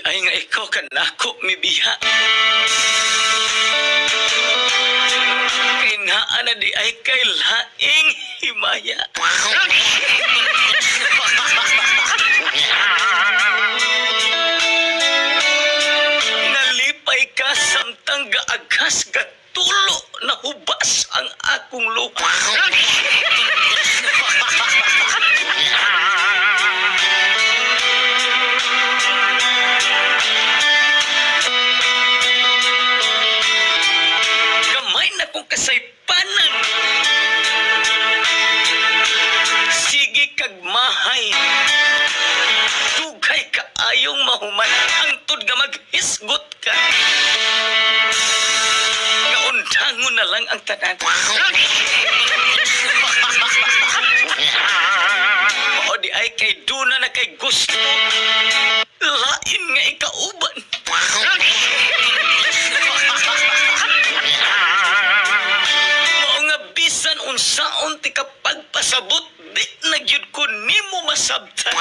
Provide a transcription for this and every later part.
Di ay nga ikaw kanako mibiya. Kay naa na di ay kay laing himaya. Nalipay ka samtang gaagas gatulo na hubas ang akong luha. Gamay na kong kasaypanan. Sige kag mahay. Dugay ka ayong mahuman. Hangtod nga maghisgot ka. Nga undangon na lang ang tanan. Mao di ay kay duna na kay gusto. Lain nga ikauban. Mao nga bisan unsaon ti kapagpasabot, di na gyud ko nimo masabtan.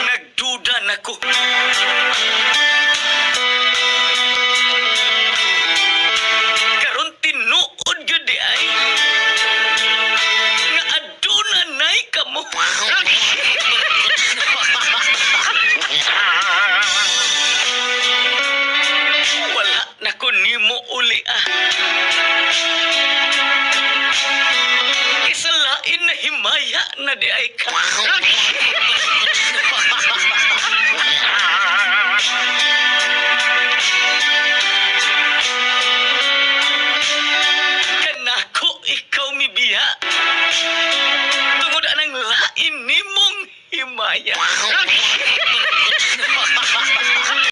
Nagduda na ko. Karon tinuod gyud di ay nga aduna nay kamo. Wala na ko nimo uli ah. Isalain na himaya na di ay ka. Kanako ikaw mibiya. Tungod anang lain nimong himaya.